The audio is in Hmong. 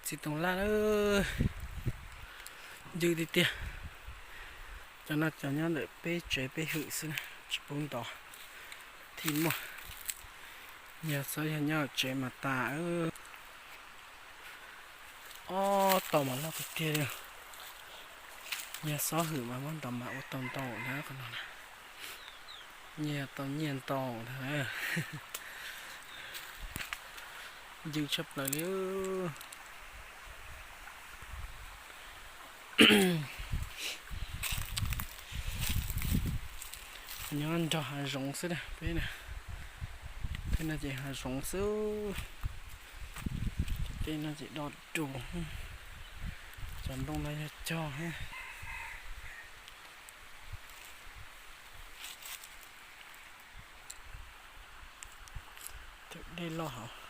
Txiv Tooj Laj, ncw tiag tiag. Cov no cov nyob ntawm peb tsev peb hwm xwb, tsis pub nto. Thiaj muaj, yog xob yog nyob tsev mas tas. Ob tau mas loj tiag tiag li. Yog xob hwm mas muab nto mas ua tau ntau ntag qhov no na. Nyiaj tau nyiaj ntau ntag. Ncw tshaj plaws li. Nyob nrog hav zoov xwb na peb na. Tej no ces hav zoov xwb. Tej no ces do rus. Cov ntoo no yog cog thiab. Cov dej loj hauv.